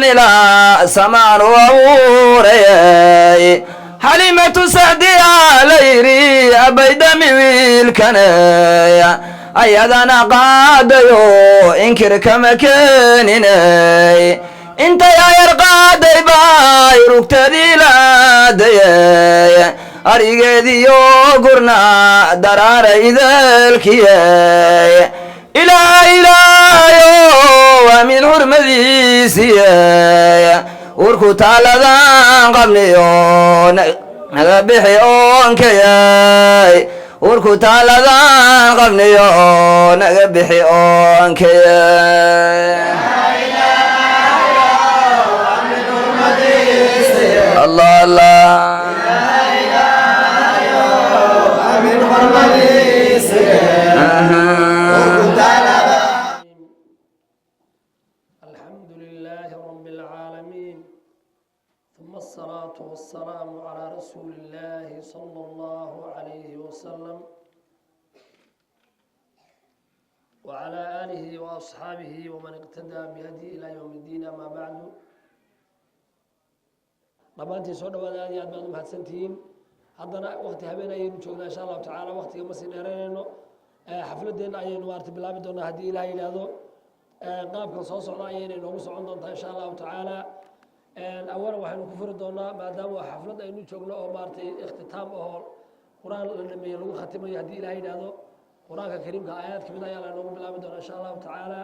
Ilaa samaan u abuurayay Xalimatu Sacdiya la yidhi abaydami wiilkanaya ayadana qaadayo inkir kama keeninay intay ayar qaaday bay rugtadii laadayay arigeediyo gurna daraara ideelkiyay Ilaah Ilaahayo waa min xurmadiisiyay urku taaladan qabniyo naga bixi oonkayay urku taaladan qabniyo naga bixi oonkayay. Allah Allah. الحمد لله رب العالمين، ثم الصلاة والسلام على رسول الله صلى الله عليه وسلم وعلى آله وأصحابه ومن اقتدى بهدي إلى يوم الدين. أما بعد، dhammaantiin soo dhawaada, aad iyo aad baad u mahadsantihiin. Haddana wakti habeen ayaynu joognaa, insha Allahu tacaala waktiga ma sii dheeraynayno. Xafladeenna ayaynu maarata bilaabi doonaa haddii Ilaah yidhaahdo. Qaabkan soo socda ayayna inoogu socon doontaa, insha Allahu tacaala. Awalan waxaynu ku furi doonaa, maadaama waa xaflad aynu joogno oo maaratay ikhtitaam oo Qur-aan la dhameeye lagu khatimayo, haddii Ilaah yidhaahdo, Qur-aanka Kariimka aayaad kamid ayaa la inoogu bilaabi doonaa, insha Allahu tacaala.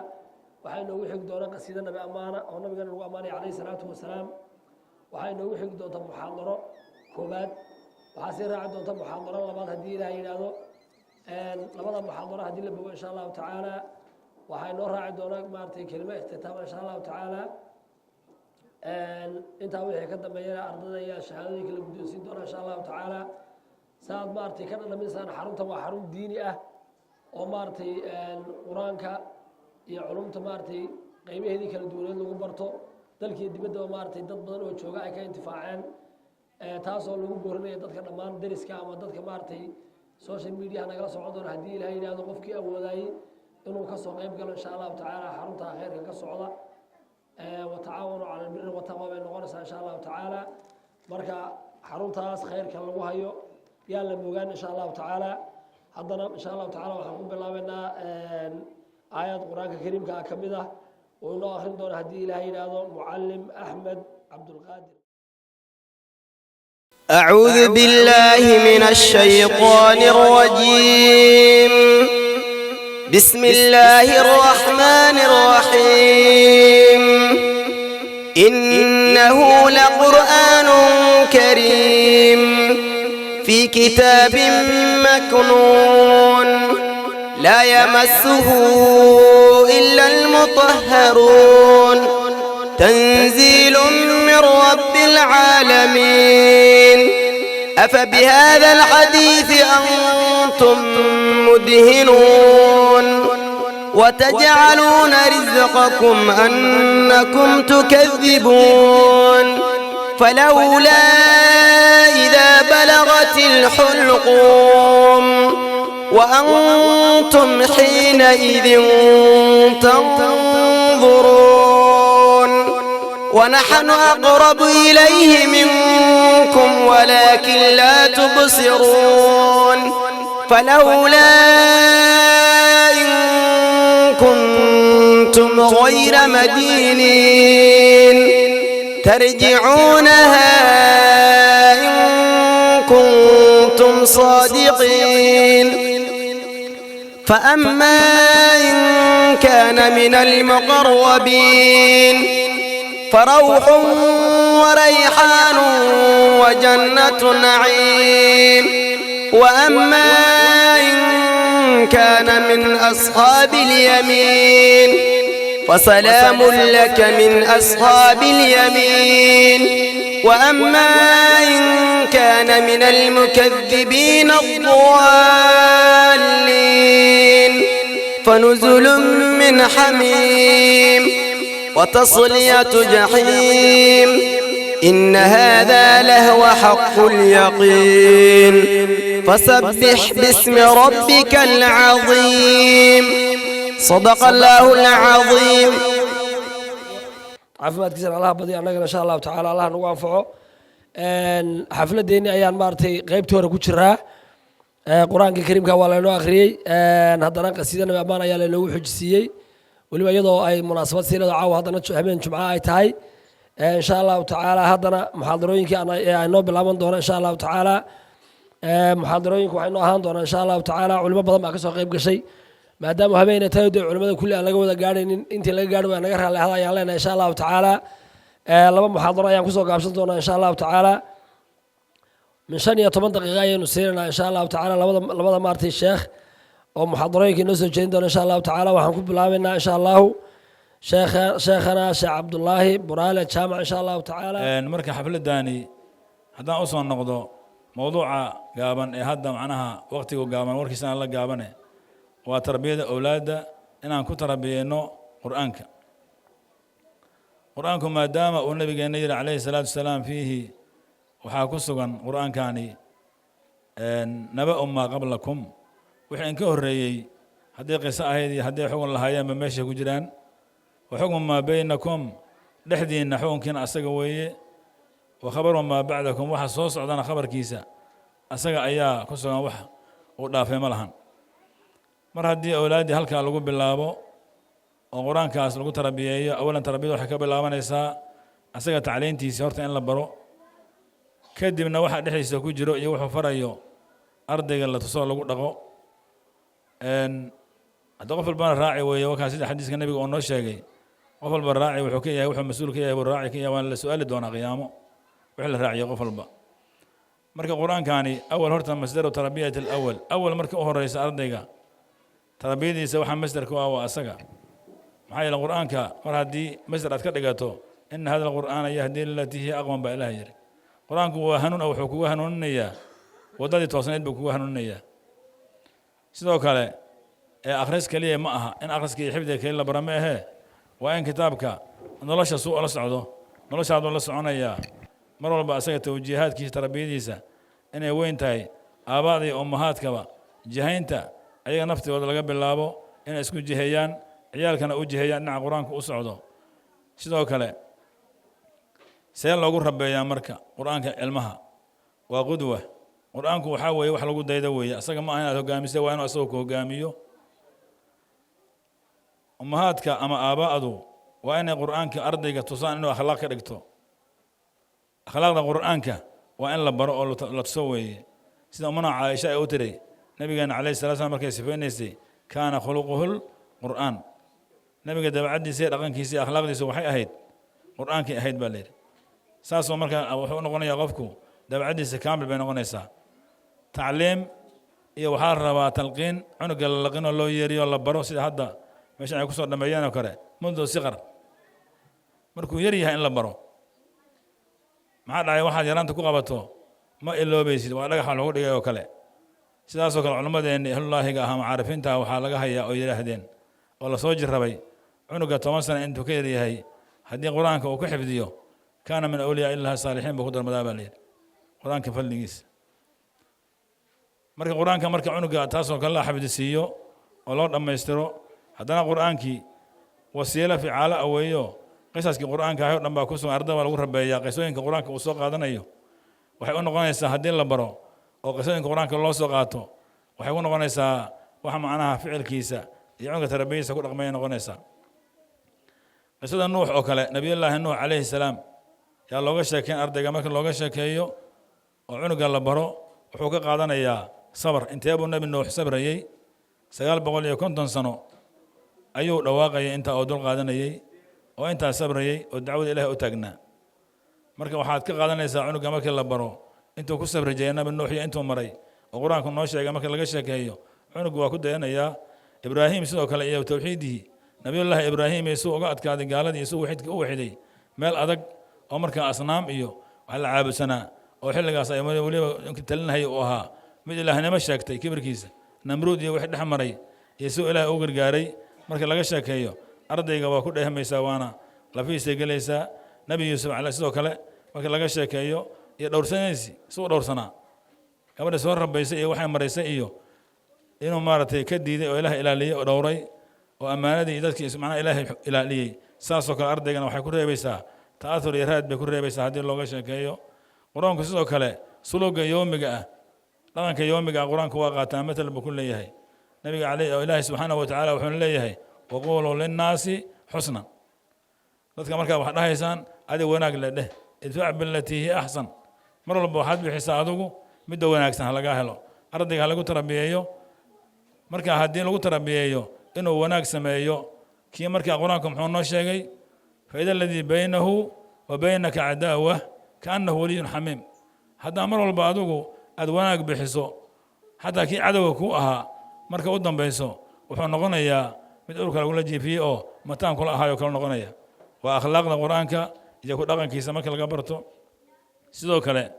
Waxaa inoogu xigi doonaa qasiida nabi ammaana oo nabigana lagu ammaanaya calayhi salaatu wasalaam. Waxaa inoogu xigi doonta muxaadaro koobaad, waxaa sii raaci doonta muxaadaro labaad haddii Ilaah yidhaahdo. Labada muxaadaro haddii la bogo, insha Allahu tacaala, waxaa inoo raaci doonaa maaratay kelimo ikhtitaama, insha Allahu tacaala. Intaa wixii ka dambeeyana ardada ayaa shahaadooyinka la guddoonsiin doonaa, insha Allahu tacaala. Saaad maaratay ka dhadhaminsaan, xaruntan waa xarun diini ah oo maaratay Qur-aanka iyo culumta maaratay qeybaheedii kala duwaneed lagu barto, dalkiiyo dibaddaba maaratay dad badan oo jooga ay ka intifaaceen, taasoo lagu boorinaya dadka dhammaan deriska ama dadka maaratay social mediaha nagala socon doona, haddii Ilaah yidhaahdo, qofkii awoodaayey inuu kasoo qeyb galo, insha Allahu tacaala, xarunta kheyrka ka socda. Watacaawanu cala albiri wataqwa bay noqonaysaa, insha Allahu tacaala. Marka xaruntaas kheyrka lagu hayo yaan la mogaan, insha Allahu tacaala. Haddana, insha Allahu tacala, waxaan ku bilaabaynaa aayad Qur-aanka Kariimka ah ka mid ah uu inoo akrin doona, haddii Ilaah yidhaahdo, Mucalim Axmed Cabdulqaadir. أعوذ بالله من الشيطان الرجيم. بسم الله الرحمن الرحيم. إنه لقرآن كريم في كتاب مكنون لا يمسه إلا المطهرون. تنزيل من رب العالمين. أفبهذا الحديث أنتم مدهنون وتجعلون رزقكم أنكم تكذبون. فلولا إذا بلغت الحلقوم وأنتم حينئذ تنظرون. ونحن أقرب إليه منكم ولكن لا تبصرون. فلولا إن كنتم غير مدينين ترجعونها إن كنتم صادقين. فأما إن كان من المقربين فروح وريحان وجنة نعيم. وأما إن كان من أصحاب اليمين فسلام لك من أصحاب اليمين. وأما إن كان من المكذبين الضالين فنزل من حميم وتصلية جحيم. إن هذا لهو حق اليقين. فسبح باسم ربك العظيم. صدق الله العظيم. Caafimaadkiisana Allaha badiyo, annagana insha Allahu tacaala Allah nagu anfaco. Xafladeenni ayaan maaragtay qaybtii hore ku jiraa. Qur-aanka kariimka waa laynoo akhriyey, haddana qasiida Nabi ammaan ayaa laynoogu xujisiiyey, weliba iyadoo ay munaasabad siinado caawa, haddana habeen Jumca ay tahay. Insha Allahu tacaala haddana muxaadarooyinkii ay noo bilaaban doona insha Allahu tacaala. Muxaadarooyinku waxay noo ahaan doonaa insha Allahu tacaala, culimo badan baa kasoo qayb gashay. Maadaama habeenay tahay, dee culimada kulli aan laga wada gaadhaynin, intii laga gaadhi waa naga raalli ahada ayaan leenahay. Insha Allahu tacaala laba muxaadaro ayaan kusoo gaabsan doonaa insha Allahu tacaala. Min 15 daqiiqa ayaynu siinaynaa insha Allahu tacaala labada maartay sheekh oo muxaadarooyinka inoo soo jeedin doona insha Allahu tacaala. Waxaan ku bilaabaynaa insha Allahu sheekhana Sheekh Cabdullaahi Buraale Jaamac insha Allahu tacaala. Marka xafladani haddaan usoo noqdo mowduuca gaaban ee hadda, macnaha waqtigu gaaban, warkiisana la gaabane, waa tarbiyada owlaadda, inaan ku tarbiyeyno Qur'aanka. Qur'aanku maadaama uu nabigeenna yihi calayhi salaatu wasalaam, fiihi waxaa ku sugan Qur'aankani naba'u maa qablakum, wixii in ka horreeyey hadday qiso ahayd iyo hadday xugun lahaayeenba meeshay ku jiraan, wa xukmu maa baynakum, dhexdiinna xukunkiina asaga weeye, wa khabaru maa bacdakum, waxa soo socdana khabarkiisa asaga ayaa ku sugan, wax uu dhaafay ma lahan. Mar haddii owlaaddii halkaa lagu bilaabo oo Qur-aankaas lagu tarbiyeeyo, awalan tarbiyada waxay ka bilaabanaysaa asaga tacliintiisi horta in la baro, kadibna waxa dhexdiisa ku jiro iyo wuxuu farayo ardayga la tusoo lagu dhaqo. Hadda qof walbana raaci weeye, wakaa sida xadiiska Nebiga oo noo sheegay, qof walba raaci wuxuu ka yahay, wuxuu mas-uul ka yahay buu raaci ka yahay, waana la su-aali doonaa qiyaamo wixii la raaciyo qof walba. Marka Qur-aankani awal horta masdaru tarbiyati alawal, awal marka u horeysa ardayga tarbiyadiisa waxaa masdarka u ah waa asaga. Maxaa yeele Qur-aanka mar haddii masdar aad ka dhigato, ina hada alqur'aana yahdi lilatii hiya aqwam baa Ilaah yiri. Qur-aanku waa hanuun, wuxuu kugu hanuuninayaa waddadii toosnayd buu kugu hanuuninayaa. Sidoo kale ee akhris keliya ma aha, in akhriska iyo xifdiga keliya la bara ma ahee, waa in kitaabka nolosha suu ula socdo, noloshaaduu la soconayaa mar walba. Asaga tawjiihaadkiisa, tarbiyadiisa inay weyn tahay, aabaada iyo ummahaadkaba jihaynta ayaga naftigooda laga bilaabo, inay isku jiheeyaan, ciyaalkana u jiheeyaan dhinaca Qur-aanka u socdo. Sidoo kale see loogu rabeeyaa marka Qur-aanka cilmaha? Waa qudwa. Qur-aanku waxaa weeye wax lagu daydo weeye. Asaga ma aha inaad hogaamisa, waa inuu asagoo ku hogaamiyo. Ummahaadka ama aabaa'adu waa inay Qur'aanka ardayga tusaan inuu akhlaaq ka dhigto. Akhlaaqda Qur'aanka waa in la baro oo la tuso weeye, sida ummuna Caaisha ay u tiray nabigeena calayhi salatu slam markay sifaynaysay, kaana khuluquhul qur'aan. Nabiga dabacaddiisa iyo dhaqankiisa iyo akhlaaqdiisa waxay ahayd Qur'aankay ahayd baa la yidhi. Saasoo marka wuxuu u noqonayaa qofku dabacaddiisa kaamil bay noqonaysaa. Tacliim iyo waxaa la rabaa talqiin, cunuga la laqinoo loo yeeriyo, la baro, sida hadda meeshan ay kusoo dhameeyeen oo kale, mundu siqar, markuu yar yahay in la baro. Maxaa dhacay? Waxaad yaraanta ku qabato ma iloobaysid, waa dhagax lagu dhigay oo kale. Sidaasoo kale culimmadeenni ahlullaahiga ah ama caarifiinta waxaa laga hayaa oo yidhaahdeen oo lasoo jirrabay, cunuga 10 sana intuu ka yar yahay haddii Qur-aanka uu ku xifdiyo, kaana min awliyaa illahi saalixiin buu ku darmadaa baa layidhi, Qur-aanka fadligiisa. Marka Qur-aanka marka cunuga taasoo kale la xifdisiiyo oo loo dhammaystiro, haddana Qur-aankii wasiilo ficaalo aweeyo, qisaskii Qur-aanka ahay o dhan baa ku sugan, arda baa lagu rabeeyaa. Qisooyinka Qur-aanka uu soo qaadanayo waxay u noqonaysaa, haddii la baro oo qisooyinka Qur-aanka loo soo qaato, waxay ku noqonaysaa wax macnaha ficilkiisa iyo cunuga tarbiyadiisa ku dhaqmaya noqonaysaa. Qisada Nuux oo kale, Nabiyullaahi Nuux calayhi salaam yaa looga sheekeyn ardayga. Marka looga sheekeeyo oo cunuga la baro, wuxuu ka qaadanayaa sabar. Intee buu Nebi Nuux sabrayey? 950 sano ayuu dhawaaqayay intaa oo dul qaadanayey oo intaa sabrayey oo dacwada Ilahay u taagnaa. Marka waxaad ka qaadanaysaa cunuga markii la baro intuu ku sabri jiray Nabi Nuux iyo intuu maray oo Qur-aanku noo sheegay, marka laga sheekeeyo cunugu waa ku dayanayaa. Ibraahim sidoo kale iyo towxiidihii, Nabiyullaahi Ibraahim iyo suu uga adkaaday gaaladii iyo suu waxiidka u waxiday meel adag oo markaa asnaam iyo wax la caabudsanaa oo xilligaas ay weliba talinahaya uu ahaa mid ilaahnimo sheegtay, kibirkiisa Namruud iyo wixii dhex maray iyo suu Ilaahay u gargaaray, marka laga sheekeeyo ardayga waa ku dhehmaysaa, waana lafihiisay gelaysaa. Nebi Yuusuf ale sidoo kale marka laga sheekeeyo iyo dhowrsanaysi, suu dhowrsanaa, gabadha soo rabaysay iyo waxay maraysay iyo inuu maaragtay ka diiday oo Ilaah ilaaliyey oo dhowray oo ammaanadii iyo dadkii macnaha Ilaahay ilaaliyey. Saasoo kale ardaygana waxay ku reebaysaa ta'athur iyo raad bay ku reebaysaa haddii looga sheekeeyo. Qur-aanku sidoo kale suluga yoomiga ah, dhaqanka yoomiga ah, qur-aanku waa qaataa, matal buu ku leeyahay. Nabiga aley ilaahi subxaanahu watacaala wuxuuna leeyahay: "Waquuluu linnaasi xusna." Dadka markaa wax dhahaysaan, adig wanaag le dheh. "Idfac bilatii hiya axsan." Mar walba waxaad bixisaa adigu midda wanaagsan ha lagaa helo. Ardayga ha lagu tarabiyeeyo. Marka haddii lagu tarabiyeeyo inuu wanaag sameeyo, kii markaa qur-aanku muxuu noo sheegay? "Faida aladii baynahu wa baynaka cadaawa kaannahu waliyun xamiim." Haddaa mar walba adigu aad wanaag bixiso, xataa kii cadowga kuu ahaa marka u dambayso wuxuu noqonayaa mid urka lagula jiifiyey oo mataan kula ahaayo kala noqonaya. Waa akhlaaqda qur-aanka iyo ku dhaqankiisa marka laga barto. Sidoo kale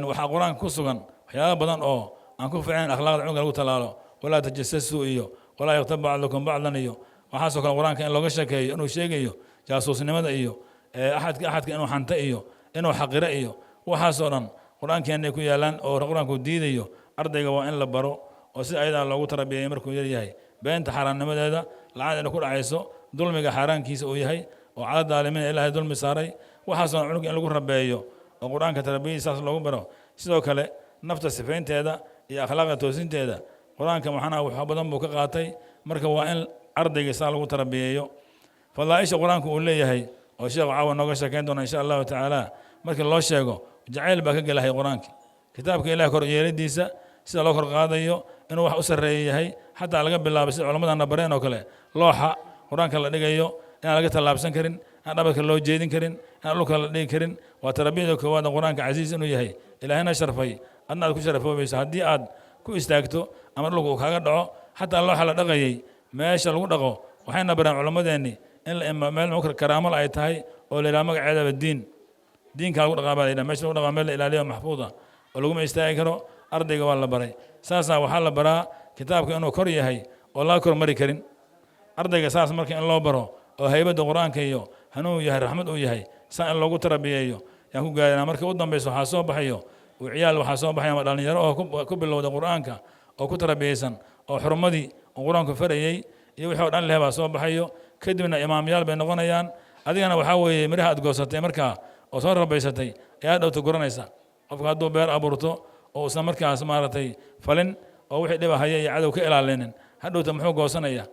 waxaa qur-aanka ku sugan waxyaaba badan oo aan ku fiicnayn akhlaaqda cunuga lagu talaalo. "Walaa tajasasuu" iyo "walaa yaktab bacdukum bacdan" iyo waxaasoo kale qur-aanka in looga sheekeeyo, inuu sheegayo jaasuusnimada iyo axadka axadka inuu xanto iyo inuu xaqiro iyo waxaasoo dhan qur-aankeenay ku yaalaan oo qur-aanku diidayo. Ardayga waa in la baro oo si ayadaa loogu tarabiyeeyo markuu yar yahay beenta xaaraannimadeeda, lacag inay ku dhacayso, dulmiga xaaraankiisa uu yahay oo cala daalimiin Ilaahay dulmi saaray. Waxaasoo dhan cunuga in lagu rabeeyo oo qur-aanka tarbiyadiisa saas loogu baro. Sidoo kale nafta sifaynteeda iyo akhlaaqda toosinteeda qur-aanka maxanaa wax badan buu ka qaatay. Marka waa in ardayga saa lagu tarabiyeeyo. Fadaaisha qur-aanku uu leeyahay oo sheekhu caawa nooga sheekeyn doona insha Allahu tacaala, markii loo sheego jacayl baa ka gelahay qur-aanka, kitaabka Ilaah kor yeelidiisa, sida loo kor qaadayo, inuu wax u sarreeya yahay. Xataa laga bilaabo sida culammadana bareen oo kale, looxa qur-aanka la dhigayo inaan laga tallaabsan karin, aan dhabarka loo jeedin karin, inaan dhulka la dhigi karin. Waa tarbiyada koowaad. Qur-aanka casiis inuu yahay, Ilaahina sharfay, adna aad ku sharafoobayso haddii aad ku istaagto ama dhulka uu kaaga dhaco. Xataa looxa la dhaqayay, meesha lagu dhaqo, waxayna bareen culammadeenni in la meel karaamo ay tahay oo la yidhaha magaceedaba diin, diinka lagu dhaqaa baa la yidhaha. Meesha lagu dhaqaa meel la ilaaliyo, maxfuud ah oo laguma istaagi karo. Ardayga waa la baray. Saasaa waxaa la baraa kitaabka inuu kor yahay oo laga kor mari karin. Ardayga saas marka in loo baro oo haybadda qur-aanka iyo hanuun yahay, raxmad uu yahay, saa in loogu tarabiyeeyo yaan ku gaarina. Marka u dambayso waxaa soo baxayo ciyaal, waxaa soo baxaya ama dhalinyaro oo ku bilowda qur-aanka oo ku tarabiyeysan oo xurmadii uu qur-aanku farayey iyo wixii oo dhan leh baa soo baxayo. Kadibna imaamyaal bay noqonayaan. Adigana waxaa weeye miraha aad goosatay markaa oo soo rabaysatay ayaa dhowta guranaysa. Qofka hadduu beer abuurto oo uusan markaas maaragtay falin oo wixii dhiba haya iyo cadow ka ilaalinin, hadhowta muxuu goosanaya?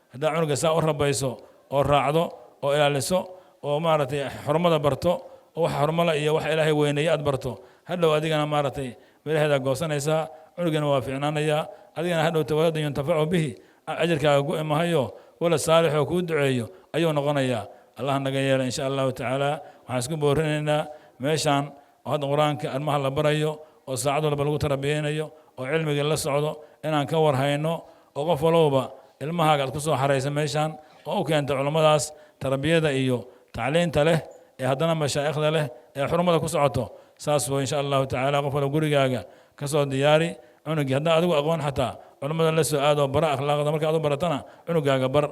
Haddaa cunuga saa u rabayso oo raacdo oo ilaaliso oo maaragtay xurmada barto oo waxa xurmala iyo waxa Ilaahay weyneeye aad barto, hadhow adigana maaragtay miraheedaa goosanaysaa, cunugana waa fiicnaanayaa, adigana hadhowta waladan yuntafacu bihi, ajarkaaga gu imahayo, walad saalixoo kuu duceeyo ayuu noqonayaa. Allah naga yeela insha Allahu tacaala. Waxaan isku boorinaynaa meeshaan oo hadda qur-aanka ilmaha la barayo oo saacad walba lagu tarbiyeynayo oo cilmigii la socdo inaan ka warhayno, oo qof walowba ilmahaaga aad ku soo xaraysa meeshaan oo u keenta culummadaas tarbiyada iyo tacliinta leh ee haddana mashaa'ikhda leh ee xurmada ku socoto. Saas way insha Allahu tacaala. Qof walba gurigaaga ka soo diyaari cunugii. Haddaan adigu aqoon, xataa culummada la soo aado, bara akhlaaqda. Marka aad u baratana cunugaaga bar.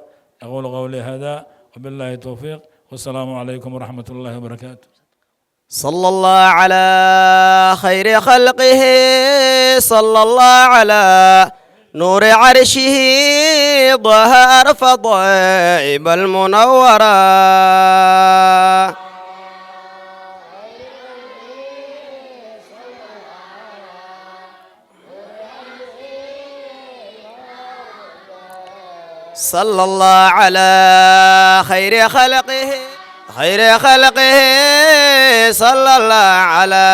Aquulu qawli hada wabillahi towfiiq, wassalaamu calaykum waraxmat ullahi wabarakaatu. صلى الله على خير خلقه، صلى الله على نور عرشه، ظهر فضائب المنورة. صلى الله على خير خلقه، خير خلقه، صلى الله على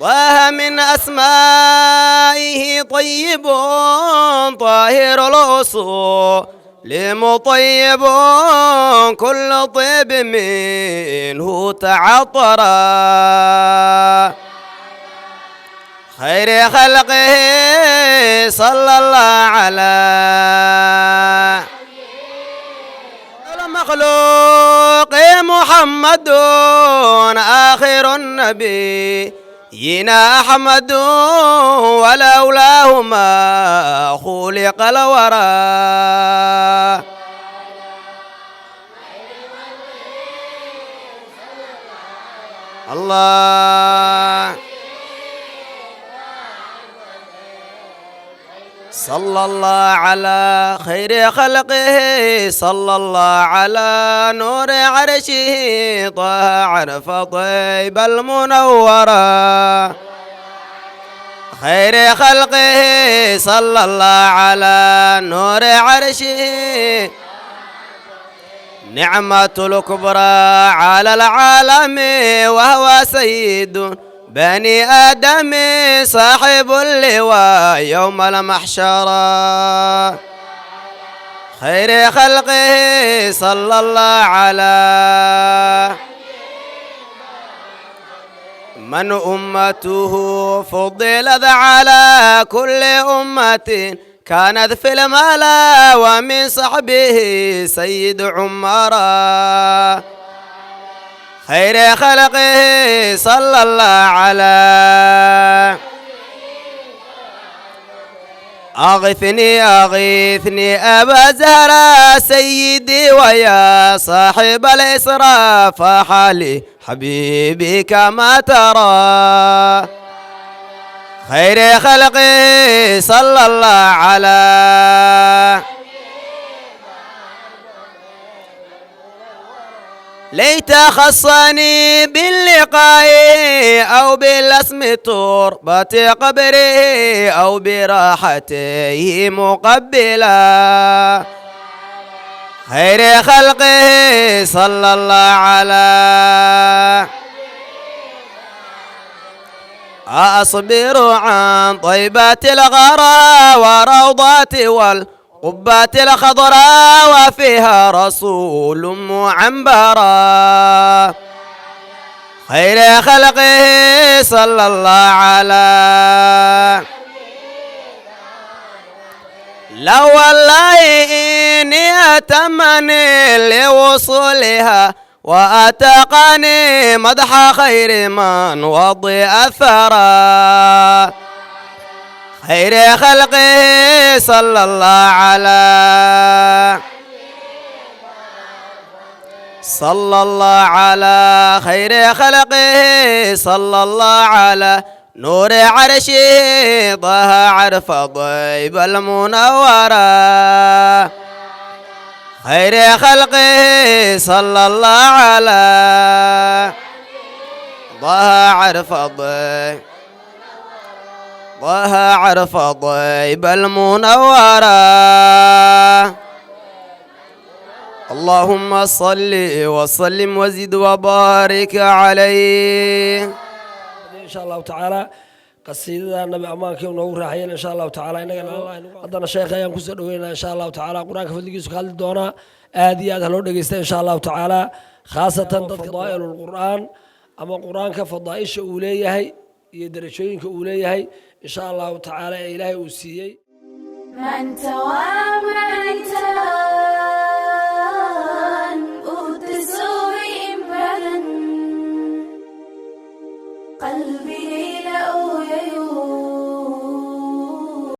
طه. من أسمائه طيب طاهر الأصول لمطيب، كل طيب منه تعطرا. خير خلقه صلى الله على المخلوق محمد، آخر النبي ينا أحمد، ولولاهما خلق الورى. الله صلى الله على خير خلقه، صلى الله على نور عرشه، طه عرف طيب المنورة. خير خلقه، صلى الله على نور عرشه، نعمة الكبرى على العالم، وهو سيد بني آدم، صاحب اللواء يوم المحشر. خير خلقه، صلى الله على من أمته فضلت على كل أمة كانت في الملا، ومن صحبه سيد عمر. خير خلقه، صلى الله على أغثني أغيثني أبا زهرة سيدي، ويا صاحب الإسراء، فحالي حبيبي كما ترى. خير خلقه، صلى الله على ليت خصني باللقاء، أو بالاسم تربة قبره، أو براحته مقبلا. خير خلقه، صلى الله على أصبر عن طيبة الغرى وروضات والقبة الخضراء، وفيها رسول معنبرا. خير خلقه، صلى الله على لو والله إني أتمني لوصولها، وأتقني مدح خير من وضي أثرا. خير خلقه، صلى الله على صلى الله على خير خلقه، صلى الله على نور عرشه، طه عرف طيب المنورة. خير خلقه، صلى الله على طه عرف طيب طه عرف طيب المنورة. اللهم صل وسلم وزد وبارك عليه. إن شاء الله تعالى qasiidada Nabi ammaankii noogu raaxayeen, insha Allahu tacaala, innagana haddana sheekha ayaan kusoo dhaweynaa, insha Allahu tacaala. Qur-aanka fadligiisu ka hadli doonaa. Aad iyo aad ha loo dhegeysta, insha Allahu tacaala, khaasatan dadka fadaa'il qur'aan ama Qur-aanka fadaa'isha uu leeyahay iyo darajooyinka uu leeyahay, insha Allahu tacaala, ee Ilaahay uu siiyey. من تواميت